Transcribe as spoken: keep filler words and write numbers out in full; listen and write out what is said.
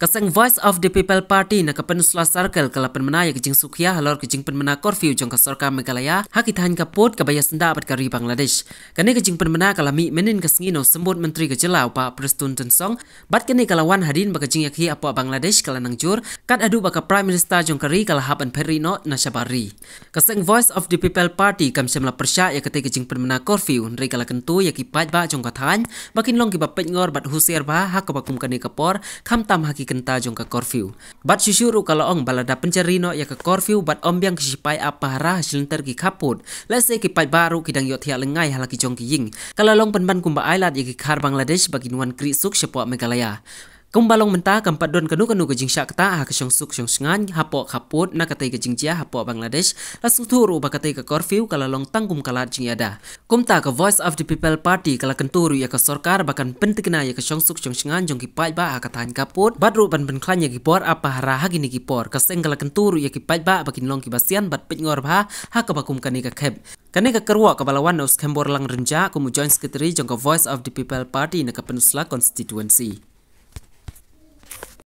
Ka seng Voice of the People Party na ka Peninsula Circle ka la pynmynna ïa ka jingsuk halor ka jingpynmynna curfew jong ka sorkar Meghalaya ha ki thaiñ ka pud kaba ïasyndah bad ka ri Bangladesh. Kane ka jingpynmynna ka la mih mynhynnin ka sngi na u symbud myntri ka jylla u Bah Prestone Tynsong, bad kane ka la wan hadien ba ka jingïakhih hapoh Bangladesh ka la nang jur, kat haduh ba ka Prime Minister jong ka ri ka la hap ban phet rieh noh na shabar ri. Ka seng Voice of the People Party kam shym la pyrshah ïa katei ka jingpynmynna curfew, hynrei ka la kyntu ïa ki paidbah jong ka thaiñ ba kin long kiba peitngor bad husiar bha ha kaba kum kane ka por, khamtam ha ki kynta jong ka curfew. Bad shuh shuh ruh ka la ong ba lada pynjari noh ïa ka curfew bad ym biang ki shipai ap pahara ha shilynter ki khappud, lehse ki paidbah ruh ki dang ïohthiah lyngngai ha la ki jong ki ïing. Ka la long pynban kumba ailad ïa ki khar Bangladesh ba kin wan khrieh suk shapoh Meghalaya. Kumba long mynta kam pat don kano kano ka jingshah ktah ha ka shongsuk shongsngaiñ hapoh khappud na katei ka jingjia hapoh Bangladesh, la sngewthuh ruh ba katei ka curfew ka la long tang kum ka lad jingïada. Kumta ka Voice of the People Party ka la kyntu ruh ïa ka sorkar ba kan pyntikna ïa ka shongsuk shongsngaiñ jong ki paidbah ha ka thaiñ khappud, bad ruh ban pynkhlaiñ ïa ki bor ap pahara ha kine ki por. Ka seng ka la kyntu ruh ïa ki paidbah ba kin long kiba sian bad peitngor bha ha kaba kum kane ka khep. Kane ka kyrwoh kaba la wan na u Skhem Borlang Rynjah kum u Joint Secretary jong ka Voice of the People Party na ka Peninsula Constituency.